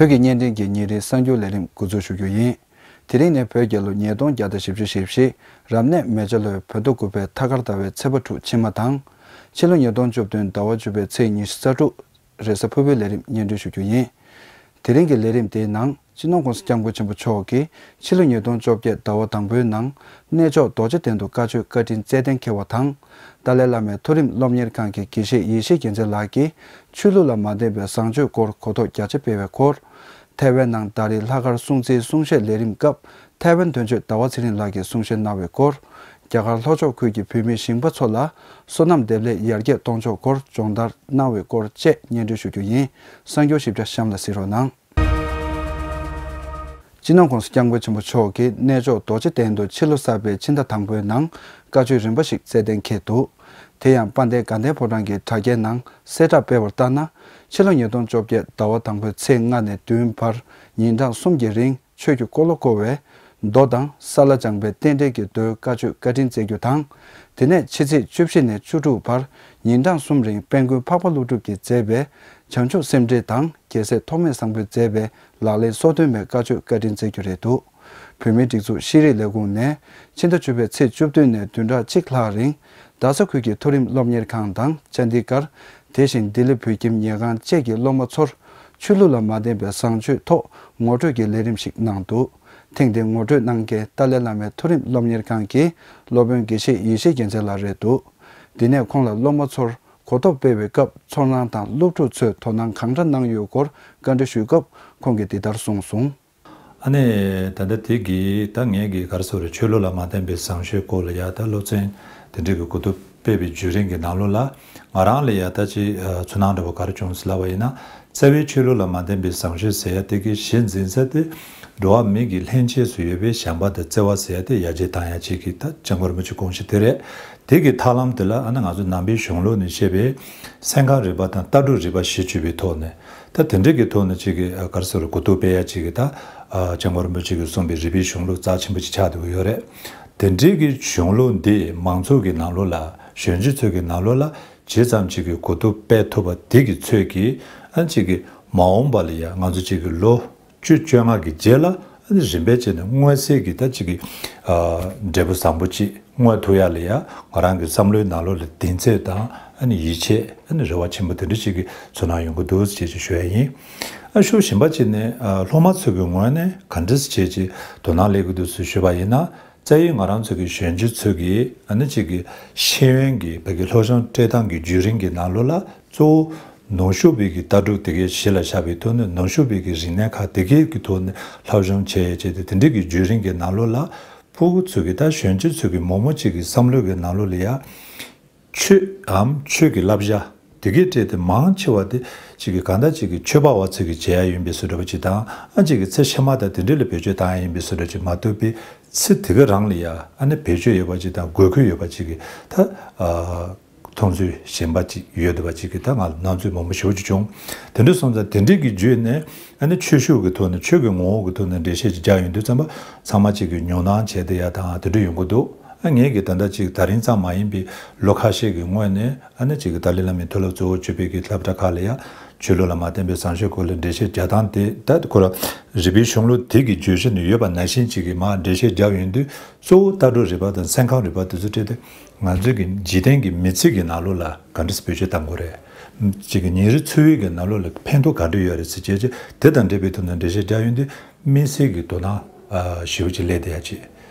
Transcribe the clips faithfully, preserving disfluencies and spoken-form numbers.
བོད་ཀྱི་བརྙན་འཕྲིན་གྱི་ཉིན་རེའི་གསར་འགྱུར་ལས་རིམ་འགོ་འཛུགས་ཞུ་རྒྱུ་ཡིན། དེ་རིང་ནི་བོད་རྒྱལ་ལོ་ཉིས་སྟོང་བརྒྱ་དང་བཞི་བཅུ་ཞེ་བཞི། རབ་གནས་མེ་བྱ་ལོའི་བོད་ཟླ་དགུ་པའི་ཐ་སྐར་ཟླ་བའི་ཚེས་པ་དྲུག་ཕྱི་མ་དང་། ཕྱི་ལོ་ཉིས་སྟོང་བཅུ་བདུན་ཟླ་བ་བཅུ་པའི་ཚེས་ཉི་ཤུ་རྩ་དྲུག་རེས་གཟའ་ཕུར་བུའི་ལས་རིམ་སྙན་སྒྲོན་ཞུ་རྒྱུ་ཡིན། དེ་རིང་གི་ལས་རིམ་དེའི་ནང་སྤྱི་ནོར་༸གོང་ས་༸སྐྱབས་མགོན་ཆེན་པོ་མཆོག་གིས་ཕྱི་ལོ་ཉིས་སྟོང་བཅོ་བརྒྱད་ཟླ་བ་དང་པོའི་ནང་གནས་མཆོག་རྡོ་རྗེ་གདན་དུ་བཀའ་ཆོས་བཀའ་དྲིན་སྩལ་གཏན་འཁེལ་བ་དང་། ཏཱ་ལའི་བླ་མའི་མཐོ་རིམ་སློབ་གཉེར་ཁང་གི་དགེ་བཤེས་ཡེ་ཤེས་རྒྱལ་མཚན་ལགས་ཀྱིས་ཆོས་ལུགས་ལ་མ་བརྟེན་པའི་བཟང་སྤྱོད་སྐོར་གོ་རྟོགས་རྒྱ་ཆེ་སྤེལ་བའི་སྐོར། ཐའེ་ཝན་ནང་ད་རེས་ལྷག་དཀར་སྲུང་བརྩིའི་གསུང་བཤད་ལས་རིམ་སྐབས་ཐའེ་ཝན་དོན་གཅོད་ཟླ་བ་ཚེ་རིང་ལགས་ཀྱིས་གསུང་བཤད་གནང་བའི་སྐོར། རྒྱ་གར་ལྷོ་ཕྱོགས་ཁུལ་གྱི་བོད་མི་ཞིང་པ་ཚོ་ལ་སོ་ནམ་འདེབས་ལས་ཡར་རྒྱས་གཏོང་ཕྱོགས་སྐོར་སྦྱོང་བརྡར་གནང་བའི་སྐོར་བཅས་སྙན་སྒྲོན་ཞུ་རྒྱུ་ཡིན། གསར་འགྱུར་ཞིབ་ཕྲ་གཤམ་ལ་གཟིགས་རོགས་གནང་། སྤྱི་ནོར་༸གོང་ས་༸སྐྱབས་མགོན་ཆེན་པོ་མཆོག་གིས་གནས་མཆོག་རྡོ་རྗེ་གདན་དུ་ཕྱི་ལོ་གསར་པའི་ཕྱི་ཟླ་དང་པོའི་ནང་བཀའ་ཆོས་རིམ་པ་ཞིག་སྩལ་གཏན་འཁེལ་འདུག་དེ་ཡང་དཔལ་ལྡན་དགའ་ལྡན་ཕོ་བྲང་གི་དྲ་རྒྱའི་ནང་གསལ་བསྒྲགས་སྤེལ་བར་ལྟར་ན། ཕྱི་ལོ་ཉིས་སྟོང་བཅོ་བརྒྱད་ཟླ་བ་དང་པོའི་ཚེས་ལྔ་ནས་བདུན་བར་ཉིན་གྲངས་གསུམ་གྱི་རིང་ཆོས་ཀྱི་འཁོར་ལོ་བསྐོར་བའི་མདོ་དང་ས་ལ་སྦྱངས་པའི་རྟེན་འབྲེལ་གྱི་མདོའི་བཀའ་ཆོས་བཀའ་དྲིན་སྩལ་རྒྱུ་དང་། དེ་ནས་ཕྱི་ཚེས་བཅུ་བཞི་ནས་བཅུ་དྲུག་བར་ཉིན་གྲངས་གསུམ་རིང་དཔལ་མགོན་འཕགས་པ་ཀླུ་སྒྲུབ་ཀྱིས་མཛད་པའི་བྱང་ཆུབ་སེམས་འགྲེལ་དང་རྒྱལ་སྲས་ཐོགས་མེད་བཟང་པོས་མཛད་པའི་ལག་ལེན་སོ་བདུན་མའི་བཀའ་ཆོས་བཀའ་དྲིན་སྩལ་རྒྱུ་རེད་འདུག་བོད་མིའི་སྒྲིག་འཛུགས་ཤེས་རིག་ལས་ཁུངས་ནས་ཕྱི་ཟླ་བཅུ་པའི་ཚེས་བཅུ་བདུན་ནས་བདུན་ཕྲག་གཅིག་ལྷག་རིང་རྡ་ས་ཁུལ་གྱི་མཐོ་རིམ་སློབ་གཉེར་ཁང་དང་ཅན་དི་གར། དེ་བཞིན་ལྡི་ལི་བོད་ཁྱིམ་ཉལ་ཁང་བཅས་ཀྱི་སློབ་མ་ཚོར་ཆོས་ལུགས་ལ་མ་བརྟེན་པའི་བཟང་སྤྱོད་ཐོག་ངོ་སྤྲོད་ཀྱི་ལས་རིམ་ཞིག་གནང་འདུག་ཐེངས་འདིའི་ངོ་སྤྲོད་གནང་མཁན་ཏཱ་ལའི་བླ་མའི་མཐོ་རིམ་སློབ་གཉེར་ཁང་གི་སློབ་དཔོན་དགེ་བཤེས་ཡེ་ཤེས་རྒྱལ་མཚན་ལགས་རེད་འདུག་དེ་ནས་ཁོང་ལ་སློབ་མ་ཚོར་གོ་རྟོགས་སྤེལ་བའི་སྐབས་ཚོར་སྣང་དང་སློབ་ཕྲུག་ཚོས་དོ་སྣང་གང་འདྲ་གནང་ཡོད་སྐོར་བཀའ་འདྲི་ཞུས་སྐབས་ཁོང་གིས་འདི་ལྟར་གསུངས་སོང་། ཨ་ནི་ད་ལྟ་དེ་གི་ད་ངས་གི་ག་རེ་ཟེར་རེད། ཆོས་ལུགས་ལ་མ་བརྟེན་པའི་བཟང་སྤྱོད་སྐོར་ལ་ཡ་ད་སློབ་ཚན་དེ་འདྲའི་གི་གོ་བསྡུར་སྤེལ་བའི་བརྒྱུད་རིམ་གྱི་ནང་ལོགས་ལ་ང་རང་ལ་ཡ་ད་ཅི་ཚོར་སྣང་འདྲ་པོ་ག་རེ་བྱུང་ཟེར་ལབ་པ་ཡིན་ན། རྩ་བའི་ཆོས་ལུགས་ལ་མ་བརྟེན་པའི་བཟང་སྤྱོད་ཟེར་ཡ་དེ་གི་གཞི་འཛིན་ས་དེ་འགྲོ་བ་མི་གི་ལྷན་སྐྱེས་སུ་ཡོད་པའི་བྱམས་པ་དང་བརྩེ་བ་ཟེར་ཡ་དེ་ཡར་རྒྱས་བཏང་ཡ་གཅིག་གི་ད་སྐྱབས་མགོན་རིན་པོ་ཆེའི་དགོངས་གཞི་དེ་རེད། དེ་གི་ཐབས་ལམ་དེ་ལ་ཨ་ནི་ང་ཚོ་ནང་པའི་གཞུང་ལུགས་ནས་བཤད་པའི་སེམས་ཁམས་རིག་པ་དང་ལྟ་གྲུབ་རིག་པ་གཞི་བཅོལ་བའི་ཐོག་ནས། ད་དེ་འདྲ་གི་ཐོག་ནས་ཅིག་གི་ཨ་ག་རེ་ཟེར་རེད། གོ་བསྡུར་སྤེལ་ཡ་ཅིག་གི་ད་ཨ་སྐྱབས་མགོན་རིན་པོ་ཆེ་གིས་གསུངས་པའི་རིགས་པའི་གཞུང་ལུགས་རྩ་ཆེན་པོ་ཅིག་ཆགས་བསྡད་ཀྱི་ཡོད་རེད། དེ་འདྲའི་གི་གཞུང་ལུགས་འདི་མང་ཚོགས་ཀྱི་ནང་ལོགས་ལ་གཞོན་སྐྱེས་ཚོ་གི་ནང་ལོགས་ལ་ཇི་ཙམ་ཅིག་གི་གོ་བསྡུར་སྤེལ་ཐུབ་པ་དེ་གི་ཚོད་ཀྱིས་ཨ་ཅིག་གི་མ་འོངས་པ་ལ་ཡ་ང་ཚོ་ཅིག་གི་ལོ་བཅུ་བཅོ་ལྔ་གི་རྗེས་ལ་ཨ་ནི་རིམ་པས་བྱས་ནས་མངོན་གསལ་གྱི་ད་ཅིག་གི་ཨ་འབྲས་བུ་བཟང་པོ་ཅིག་མངོན་ཐུབ་ཡ་ལ་ཡ་ང་རང་གི་བསམ་བློའི་ནང་ལོགས་ལ་གདེང་ཚོད་དང་ཨ་ནི་ཡིད་ཆེས་ཨ་ནི་རེ་བ་ཆེན་པོ་དེ་འདྲ་ཅིག་གི་ཚོར་སྣང་ཡོང་གི་འདུག་ཅེས་ཅིག་ཞུ་ཡ་ཡིན། ཨ་ཤུགས་གཞན་པ་ཅིག་ནས་ཨ་སློབ་མ་ཚོ་གི་ངོས་ནས་ག་འདྲ་ཅིག་བྱས་ཅིག་དོ་སྣང་སླེབས་ཀྱི་འདུག་ཟེར་ཞུས་པ་ཡིན་ན། རྩ་བའི་ང་རང་ཚོ་གི་གཞོན་སྐྱེས་ཚོ་གི་ཨ་ནི་ཅིག་གི་ཤེས་ཡོན་གྱི་བོད་ཀྱི་སློབ་སྦྱོང་སྤྲད་སྟངས་ཀྱི་བརྒྱུད་རིམ་གྱི་ནང་ལོགས་ལ་གཙོ་བོ་ནུབ་ཕྱོགས་པའི་གི་ལྟ་གྲུབ་དེ་གའི་གཞི་ལ་བཞག་པའི་ཐོག་ནས་ནུབ་ཕྱོགས་པའི་གི་རིག་གནས་ཁག་དེ་གའི་གི་ཐོག་ནས་སློབ་སྦྱོང་བྱས་བྱས་ཏེ་དེ་འདྲའི་གི་བརྒྱུད་རིམ་གྱི་ནང་ལོགས་ལ་ཕྲུ་གུ་ཚོ་གི་ད་གཞོན་སྐྱེས་ཚོ་གི་མོག་མོག་ཅིག་གི་བསམ་བློ་གི་ནང་ལོགས་ལ་ཡ། ཆོས་འམ་ཆོས་ཀྱི་བསླབ་བྱ་དེ་གའི་གྲས་དེ་མང་ཆེ་བ་དེ་གཅིག་གི་གང་ལྟར་གཅིག་གི་ཆོས་པ་བ་ཚོས་ཀྱི་བྱེད་ཡ་ཡིན་པའི་བཟོ་འདྲ་བ་ཅིག་དང་། ཨ་གཅིག་གི་ཚེ་ཕྱི་མ་དང་དེ་འདྲ་ལ་བེད་སྤྱོད་བཏང་ཡ་ཡིན་པའི་བཟོ་འདྲ་ཅིག་མ་གཏོགས་པའི་ཚེ་དེ་ག་རང་ལ་ཡ་ཨ་ནི་བེད་སྤྱོད་ཡོད་པ་ཅིག་དང་དགོས་མཁོ་ཡོད་པ་ཅིག་གི་ད་ཨ་མཐོང་ཚུལ་གཞན་པ་ཅིག་ཡོད་བསྡད་པ་ཅིག་གི་ད་ང་ལ་སྣང་ཚུལ་མང་པོ་ཞེ་པོ་ཅིག་བྱུང་། དེ་འདྲ་སོང་ཙང་དེ་འདྲ་གི་བརྒྱུད་ནས་ཨ་ནི་ཆོས་ཕྱོགས་ཀྱི་ཐོག་ནས་ཆོས་ཀྱི་ངོ་བོ་གི་ཐོག་ནས་འགྲེལ་བཤད་ཅིག་རྒྱག་ཡོང་དུས་ཙམ་པ་ཚང་མ་ཅིག་གི་ཉོན་སྣང་བྱས་བསྡད་ཡ་དང་དེ་འདྲ་ཡོང་གི་འདུག་ཨ་ངས་ཀྱིས་ད་ལྟ་ཅིག་ད་རིང་ཙམ་མ་ཡིན་པའི་ལོ་ཁ་ཤས་ཀྱི་སྔོན་ནས་ཨ་ནི་ཅིག་གི་ཏཱ་ལའི་བླ་མའི་མཐོ་སློབ་གཙོ་བོ་གྱུར་པའི་གི་སློབ་གྲྭ་ཁག་ལ་ཡ་ཆོས་ལུགས་ལ་མ་བརྟེན་པའི་བཟང་སྤྱོད་སྐོར་ལ་འགྲེལ་བཤད་རྒྱག་སྟངས་དེ་ད་ཁོ་རང་རིག་པའི་གཞུང་ལུགས་དེ་གི་བརྗོད་གཞི་ནས་ཡོད་པ་ནང་བཞིན་ཅིག་གི་མར་འགྲེལ་བཤད་རྒྱག་ཡོང་དུས་གཙོ་བོ་ལྟ་གྲུབ་རིག་པ་དང་སེམས་ཁམས་རིག་པ་དེ་ཚོ་སྤྲད་དེ་ང་ཚོའི་གི་འཇིག་རྟེན་གྱི་མི་ཚེ་གི་ནང་ལོགས་ལ་ག་འདྲ་བེད་སྤྱོད་གཏང་དགོས་རེད། ཅིག་གི་ཉིན་རེ་འཚོ་བའི་གི་ནང་ལོགས་ལ་ཕན་ཐོགས་ག་འདྲ་ཡོད་རེད་ཟེར་བྱས་རྗེས་དེ་དང་འབྲེལ་བའི་ཐོག་ནས་འགྲེལ་བཤད་རྒྱག་ཡོང་དུས། དམིགས་བསལ་གྱི་དོ་སྣང་ཨ་ཞེ་པོ་ཅིག་སླེབས་བསྡད་ཡ་ཅིག་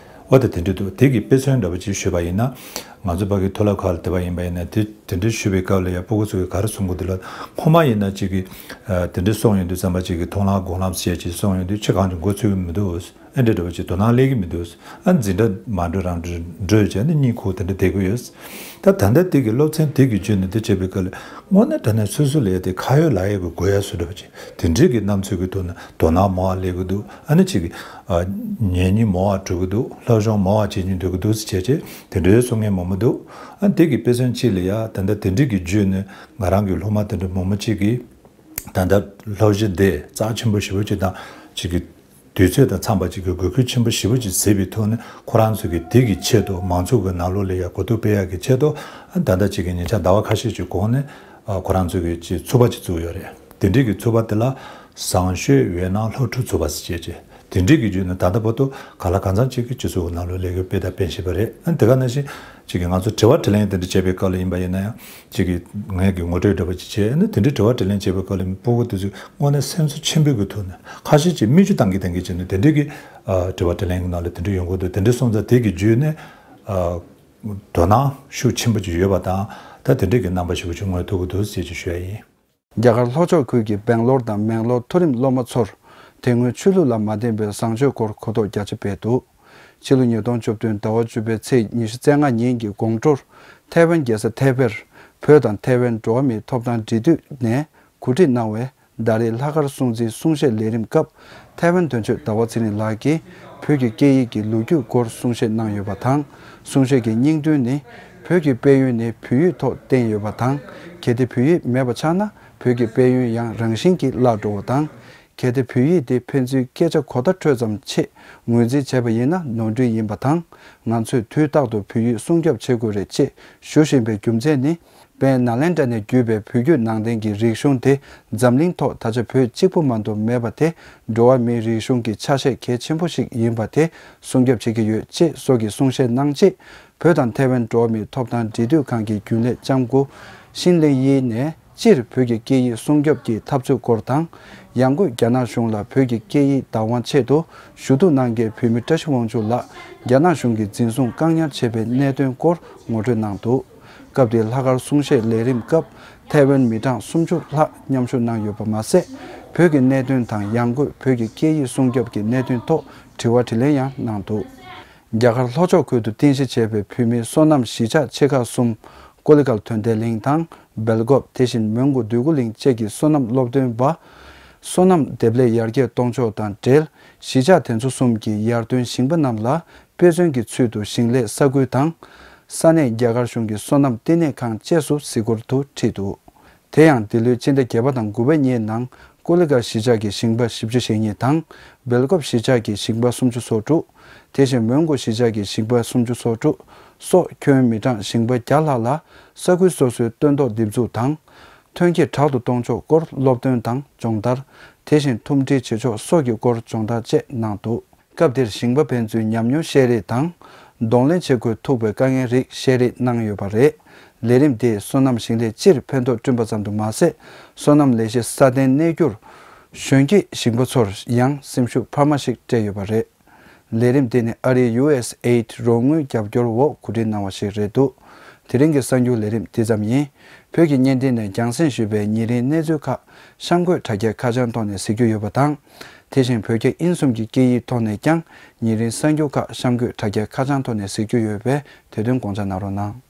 འོ་ད་དེ་འདྲ་འདུག་དེ་གི་དཔེ་མཚོན་འདྲ་པོ་ཅིག་ཞུས་པ་ཡིན་ན། ང་ཚོ་ཕ་གི་མཐོ་སློབ་ཁག་ལ་བསྡད་པ་ཡིན་པ་ཡིན་ན་དེ་དེ་འདྲ་ཞུས་པའི་སྐབས་ལ་ཡ་སྤུ་གུ་ཚོ་གི་ག་རེ་གསུང་གི་འདུག་ལབ། སྔོན་མ་ཡིན་ན་ཅིག་གི་ཨ་དེ་འདྲ་གསུང་ཡོང་དུས་ཙམ་པ་ཅིག་གི་མཐོང་ལམ་སྒོམ་ལམ་ཟེར་ཅིག་གསུང་ཡོང་དུས་ཁྱོད་གང་ཅིག་མགོ་ཚོས་ཀྱི་མི་འདུག་ཨེ་འདྲ་འདྲ་པོ་ཅིག་དོ་སྣང་སླེབས་ཀྱི་མི་འདུག་ཨ་འཛིན་གྲྭ་མ་འགྲོ་རང་འགྲོ་འགྲོ་བྱས་ནས་གཉིད་ཁུག་དེ་འདྲ་བསྡད་ཀྱི་ཡོད། ད་ད་ལྟ་དེ་གི་སློབ་ཚན་དེ་གི་བརྒྱུད་ནས་དེ་བྱས་པའི་སྐབས་ལ་དངོས་གནས་དྲང་གནས་སོ་སོ་ལ་ཡ་དེ་ཁ་ཡོད་ལག་ཡོད་ཀྱི་དགོས་ཡ་བཟོ་འདྲ་པོ་ཅིག་དེ་འདྲའི་གི་རྣམ་ཚོས་ཀྱི་ཐོག་ནས་དོ་སྣང་མང་བ་སླེབས་ཀྱི་འདུག་ཨ་ནི་ཅིག་གི་ཨ་ཉན་སྙིང་མང་བ་འགྲོ་གི་འདུག་སློབ་སྦྱོང་མང་བ་བྱེད་སྙིང་འདོད་ཀྱི་འདུག་ཟེར་བྱས་བྱས་དེ་འདྲའི་གསུང་མཁན་མང་པོ་འདུག་ཨ་དེ་གི་དཔེ་མཚོན་གཅིག་ལ་ཡ་ད་ལྟ་དེ་འདྲའི་གི་བརྒྱུད་ནས་ང་རང་གི་སློབ་མ་དེ་འདྲ་མང་པོ་ཅིག་གིས་ད་ལྟ་སློབ་གཞི་འདི་རྩ་ཆེན་པོ་ཞེ་པོ་ཅིག་དང་ཅིག་གི་དུས་ཚོད་དང་འཚམས་པ་ཅིག་གི་དགོས་མཁོ་ཆེན་པོ་ཞེ་པོ་ཅིག་གཟིགས་པའི་ཐོག་ནས་ཁོ་རང་ཚོ་གི་དེ་གི་ཆེད་དུ་མང་ཚོགས་ཀྱི་ནང་ལོགས་ལ་ཡ་གོ་བསྡུར་སྤེལ་ཡག་གི་ཆེད་དུ་ད་ལྟ་ཅིག་གི་ཉིན་ཆ་ཟླ་བ་ཁ་ཤས་ཅིག་གོང་ནས་ཁོ་རང་ཚོ་གི་ཅིག་ཚོགས་པ་ཅིག་བཙུགས་ཡོད་རེད། དེ་འདྲའི་གི་ཚོགས་པ་དེ་ལ་ བཟང་སྤྱོད་འོད་སྣང་ལྷ་ཕྲུག་ཚོ་བ་ཟེར་བྱས་བྱས། དེ་འདྲས་ཀྱི་བརྒྱུད་ནས་ད་ལྟ་བར་དུ་གང་ལ་གང་འཚམ་ཅིག་གི་སྤྱི་ཚོགས་ནང་ལོགས་ལས་ཀ་སྤེལ་དང་སྤེལ་བཞིན་པ་རེད། ཨ་ནི་དེ་ག་ནང་བཞིན་ཅིག་གི་ང་ཚོ་དྲི་བ་དྲིས་ལན་དེ་འདྲ་བྱེད་པའི་སྐབས་ལ་ཡིན་པ་ཡིན་ན་ཡང་ཅིག་གི་ངས་ཀྱི་ངོ་སྤྲོད་འདྲ་པོ་ཅིག་བྱས། ཨ་ནི་དེ་འདྲའི་དྲི་བ་དྲིས་ལན་བྱེད་པའི་སྐབས་ལ་སྤུ་གུ་དེ་ཚོས་དངོས་གནས་སེམས་གསོ་ཆེན་པོའི་གི་ཐོག་ནས་ཁ་ཤས་ཅིག་སྨན་བཅོས་བཏང་གི་བཏང་གི་བྱས་ནས་དེ་འདྲས་ཀྱི་ཨ་དྲི་བ་དྲིས་ལན་གྱི་ནང་ལ་དེ་འདྲ་ཡོང་གི་འདུག་དེ་འདྲ་སོང་ཙང་དེ་གི་བརྒྱུད་ནས་ཨ་དོ་སྣང་ཤུགས་ཆེན་པོ་ཅིག་ཡོད་པ་དང་། ད་དེ་འདྲས་ཀྱི་རྣམ་པ་ཞིག་ཅིག་མངོན་ཐུབ་ཀྱི་འདུག་ཅེས་ཅིག་ཞུ་ཡ་ཡིན། རྒྱ་གར་ལྷོ་ཕྱོགས་ཁུལ་གྱི་སྦེང་ལོར་དང་མེང་ལོར་མཐོ་རིམ་སློབ་མ་ཚོར་དེ་སྔོན་ཆོས་ལུགས་ལ་མ་བརྟེན་པའི་བཟང་སྤྱོད་སྐོར་གོ་རྟོགས་རྒྱ་ཆེ་སྤེལ་འདུག་ཕྱི་ལོ་ཉིས་སྟོང་བཅུ་བདུན་ཟླ་བ་བཅུ་པའི་ཚེས་ཉི་ཤུ་རྩ་ལྔ་ཉིན་གྱི་དགོང་དྲོར་ཐའེ་ཝན་རྒྱལ་ས་ཐའེ་པེར་བོད་དང་ཐའེ་ཝན་འགྲོ་བ་མིའི་ཐོབ་ཐང་འབྲེལ་མཐུད་ནས་གོ་སྒྲིག་གནང་བའི་ཟླ་རེའི་ལྷག་དཀར་སྲུང་བརྩིའི་གསུང་བཤད་ལས་རིམ་སྐབས། ཐའེ་ཝན་དོན་གཅོད་ཟླ་བ་ཚེ་རིང་ལགས་ཀྱིས་བོད་ཀྱི་སྐད་ཡིག་གི་ལོ་རྒྱུས་སྐོར་གསུང་བཤད་གནང་ཡོད་པ་དང་། གསུང་བཤད་ཀྱི་སྙིང་དོན་ནི། བོད་ཀྱི་དཔལ་ཡོན་ནི་བོད་ཡིག་ཐོག་བསྟན་ཡོད་པ་དང་། གལ་ཏེ་བོད་ཡིག་མེད་པ་ཆགས་ན། བོད་ཀྱི་དཔལ་ཡོན་ཡང་རང་བཞིན་གྱིས་བརླག་འགྲོ་བ་དང་། གལ་ཏེ་བོད་ཡིག་དེ་ཕན་ཚུན་སྐད་ཆ་གོ་བརྡ་འཕྲོད་ཙམ་ཆེད་ངོས་འཛིན་བྱས་པ་ཡིན་ན་ནོར་འཁྲུལ་ཡིན་པ་དང་། ང་ཚོས་དུས་རྟག་ཏུ་བོད་ཡིག་སྲུང་སྐྱོབ་བྱེད་དགོས་རེད་ཅེས་ཞུ་བཞིན་པའི་རྒྱུ་མཚན་ནི། དཔལ་ནཱ་ལེནྡྲ་ནས་བརྒྱུད་པའི་བོད་བརྒྱུད་ནང་བསྟན་གྱི་རིག་གཞུང་དེ་འཛམ་གླིང་ཐོག་ད་ཆ་བོད་གཅིག་པུ་མ་གཏོགས་མེད་པ་དེ་འགྲོ་བ་མིའི་རིག་གཞུང་གི་ཆ་ཤས་གལ་ཆེན་པོ་ཞིག་ཡིན་པ་དེ་སྲུང་སྐྱོབ་བྱེད་ཀྱི་ཡོད་ཅེས་སོགས་ཀྱི་གསུང་བཤད་གནང་རྗེས། བོད་དང་ཐའེ་ཝན་འགྲོ་བ་མིའི་ཐོབ་ཐང་འབྲེལ་མཐུད་ཁང་གི་རྒྱུན་ལས་ལྕམ་སྐུ་ཤིན་ལེ་ཡི་ནས། སྤྱིར་བོད་ཀྱི་སྐད་ཡིག་སྲུང་སྐྱོབ་ཀྱི་འཐབ་རྩོད་སྐོར་དང་། ཡང་སྒོས་རྒྱ་ནག་གཞུང་ལ་བོད་ཀྱི་སྐད་ཡིག་བདག་དབང་ཆེད་དུ་ཞུ་གཏུག་གནང་མཁན་བོད་མི་བཀྲ་ཤིས་དབང་ཕྱུག་ལགས་རྒྱ་ནག་གཞུང་གིས་འཛིན་བཟུང་བཀག་ཉར་བྱས་པའི་གནད་དོན་སྐོར་ངོ་སྤྲོད་གནང་འདུག་སྐབས་དེའི་ལྷག་དཀར་གསུང་བཤད་ལས་རིམ་སྐབས་ཐའེ་ཝན་མི་གྲངས་སུམ་ཅུ་ལྷག་མཉམ་ཞུགས་གནང་ཡོད་པ་མ་ཟད། བོད་ཀྱི་གནད་དོན་དང་ཡང་སྒོས་བོད་ཀྱི་སྐད་ཡིག་སྲུང་སྐྱོབ་ཀྱི་གནད་དོན་ཐོག་དྲི་བ་དྲིས་ལན་ཡང་གནང་འདུག་རྒྱ་གར་ལྷོ་ཕྱོགས་ཁུལ་དུ་རྟེན་གཞི་བྱས་པའི་བོད་མིའི་སོ་ནམ་གཞིས་ཆགས་ཆེ་ཁག་གསུམ། ཀོ་ལི་གྷལ་དོན་ལྡན་གླིང་དང་སྦེལ་ཀོབ། དེ་བཞིན་མོན་གྷོ་འདོད་རྒུ་གླིང་བཅས་ཀྱི་སོ་ནམ་སློབ་སྟོན་པ། སོ་ནམ་འདེབས་ལས་ཡར་རྒྱས་གཏོང་ཕྱོགས་དང་འབྲེལ། གཞིས་ཆགས་དེ་ཚོ་གསུམ་གྱི་ཡར་ཐོན་ཞིང་པ་རྣམས་ལ་དཔེ་མཚོན་གྱི་ཚུལ་དུ་ཞིང་ལས་ས་ཁུལ་དང་། ས་གནས་རྒྱ་གར་གཞུང་གི་སོ་ནམ་བསྟི་གནས་ཁང་བཅས་སུ་གཟིགས་སྐོར་དུ་ཁྲིད་འདུག་དེ་ཡང་འདི་ལོའི་སྤྱི་ཟླ་བརྒྱད་པ་དང་དགུ་པ་གཉིས་ནང་ཀོ་ལི་གྷལ་གཞིས་ཆགས་ཀྱི་ཞིང་པ་བཞི་བཅུ་ཞེ་གཉིས་དང་། སྦེལ་ཀོབ་གཞིས་ཆགས་ཀྱི་ཞིང་པ་སུམ་ཅུ་སོ་དྲུག་དེ་བཞིན་མོན་གྷོ་གཞིས་ཆགས་ཀྱི་ཞིང་པ་སུམ་ཅུ་སོ་དྲུག་སོགས་ཁྱོན་མི་གྲངས་ཞིང་པ་བརྒྱ་ལྷག་ལ་ས་ཁུལ་སོ་སོའི་སྟོན་ཐོག་འདེབས་འཛུགས་དང་། ཐོན་སྐྱེད་དྲག་ཏུ་གཏོང་ཕྱོགས་སྐོར་སློབ་སྟོན་དང་སྦྱོང་བརྡར། དེ་བཞིན་ཐུམ་སྒྲིལ་བྱེད་ཕྱོགས་སོགས་ཀྱི་སྐོར་སྦྱོང་བརྡར་བཅས་གནང་འདུག་སྐབས་དེར་ཞིང་པ་ཕན་ཚུན་ཉམས་མྱོང་བཤད་རེས་དང་། གདོང་ལེན་བྱེད་དགོས་ཐུག་པའི་དཀའ་ངལ་རིགས་བཤད་རེས་གནང་ཡོད་པ་རེད། ལས་རིམ་དེས་སོ་ནམ་ཞིང་ལས་སྤྱིར་ཕན་ཐོགས་བསྐྲུན་པ་ཙམ་དུ་མ་ཟད། སོ་ནམ་ལས་གཞི་སྲ་བརྟན་གནས་རྒྱུར་གཞོན་སྐྱེས་ཞིང་པ་ཚོར་ཡང་སེམས་ཤུགས་འཕར་མ་ཞིག་སྤྲད་ཡོད་པ་རེད། ལས་རིམ་དེ་ནི་ཨ་རིའི་ཡུ་ཨེས་ཨེ་ཌི་རོགས་དངུལ་རྒྱབ་སྐྱོར་འོག་གོ་སྒྲིག་གནང་བ་ཞིག་རེད་འདུག་དེ་རིང་གི་གསར་འགྱུར་ལས་རིམ་འདི་ཙམ་ཡིན། བོད་ཀྱི་བརྙན་འཕྲིན་ནས་རྒྱང་སྲིང་ཞུས་པའི་ཉིན་རེའི་གནས་ཚུལ་ཁག་གཤམ་འཁོད་དྲ་རྒྱའི་ཁ་བྱང་ཐོག་ནས་གཟིགས་རྒྱུ་ཡོད་པ་དང་། དེ་བཞིན་བོད་རྒྱ་དབྱིན་གསུམ་གྱི་སྐད་ཡིག་ཐོག་ནས་ཀྱང་ཉིན་རེའི་གསར་འགྱུར་ཁག་གཤམ་འཁོད་དྲ་རྒྱའི་ཁ་བྱང་ཐོག་ནས་གཟིགས་རྒྱུ་ཡོད་པས་དེ་དོན་དགོངས་འཇགས་གནང་རོགས་གནང་།